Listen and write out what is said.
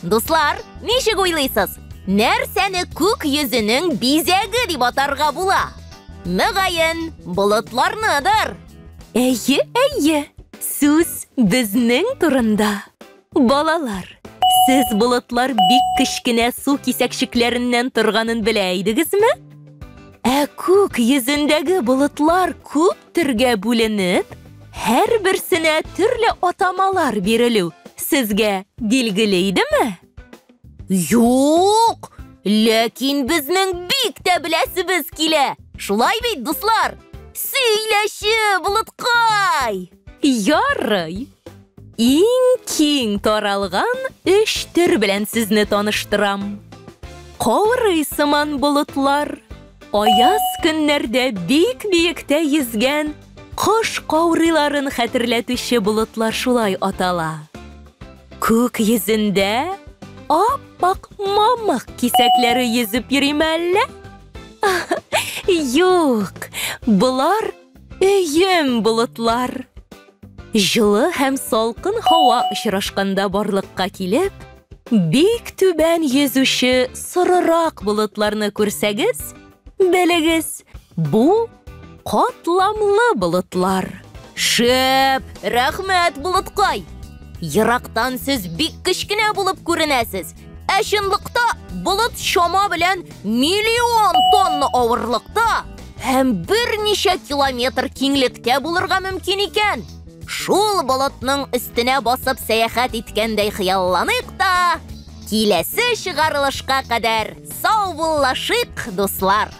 Дуслар, ничек уйлыйсыз? Нәрсәне күк йөзенең бизәге дип атарга була? Мөгаен, болытларныдыр. Әйе, әйе. Сүз безнең турында. Балалар, сез болытлар бик кечкенә су кисәкчекләреннән торганын белә идегезме? Ә күк йөзендәге болытлар күп төргә бүленеп, һәрберсенә төрле атамалар бирелү сезгә билгеле идеме? Юк! Ләкин безнең бик тә беләсебез килә. Шулай бит, дуслар? Сөйләче, болыткай! Ярый. Иң киң таралган өч төр белән сезне таныштырам. Каурый сыман болытлар, аяз көннәрдә бик биектә йөзгән кош каурыйларын хәтерләтүче болытлар шулай атала. Күк йөзендә ап-ак мамык кисәкләре йөзеп йөриме әллә? Юк, болар өем болытлар. Җылы һәм салкын һава очрашканда барлыкка килеп, бик түбән йөзүче сорырак болытларны күрсәгез, белегез, бу катламлы болытлар. Шәп! Рәхмәт, болыткай! Ерактан сез бик кечкенә булып күренәсез. Ә чынлыкта болыт чама белән миллион тонна авырлыкта һәм берничә километр киңлектә булырга мөмкин икән. Шул болытның өстенә басып сәяхәт иткәндәй хыялланыйк та, киләсе чыгарылышка кадәр саубуллашыйк, дуслар!